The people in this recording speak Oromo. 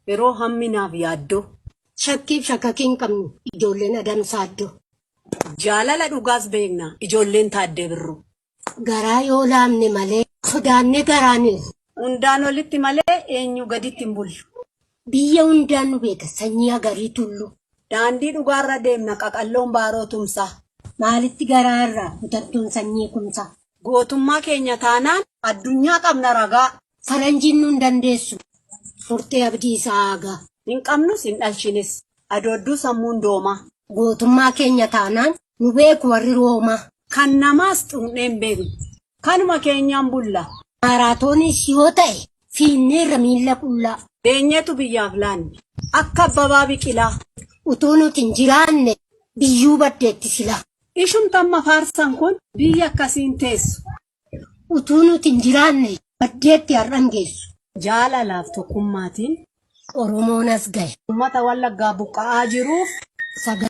Yeroo hamminaaf yaaddoo. Shakkiif shakakii hin qabnu ijoolleen Adamsaa Addoo. Jaalala dhugaas beekna ijoolleen Taaddee Birruu. Garaa yoo laamne malee sodaannee garaan hin. Hundaan olitti malee eenyuu gaditti hin bullu. Biyya hundaan nu beeka sanyii Agarii Tulluu. Daandii dhugaarra deemna qaqalloon Baaroo Tumsaa. Maalitti garaa irraa kutattuun sanyii Kumsaa. Gootummaa keenya taanaan addunyaa qabna ragaa. Faranjiin nun dandeessu murtee Abdiisaa Aagaa. Hin qabnus hin dhalchines adoodduu sammuun doomaa. Gootummaa keenya taanaan nu beeku warri Roomaa. Kan namaas xuqnee hin beeknu. Kanuma keenyaan bulla. Maaraatooniis yoo ta'e fiinneerra miilla qullaa. Deenyeetu biyyaaf laanne. Akka Abbabaa Biqilaa. Utuu nuti hin jiraanne biyyuu baddeetti silaa. Ishumti amma faarsan kun biyya akkasiin teessu. Utuu nuti hin jiraanne baddeetti har'an geessu. Jaalalaaf tokkummaatiin. Oromoon as gahe. Uummata Wallaggaa buqqa'aa jiruuf. Sagalee.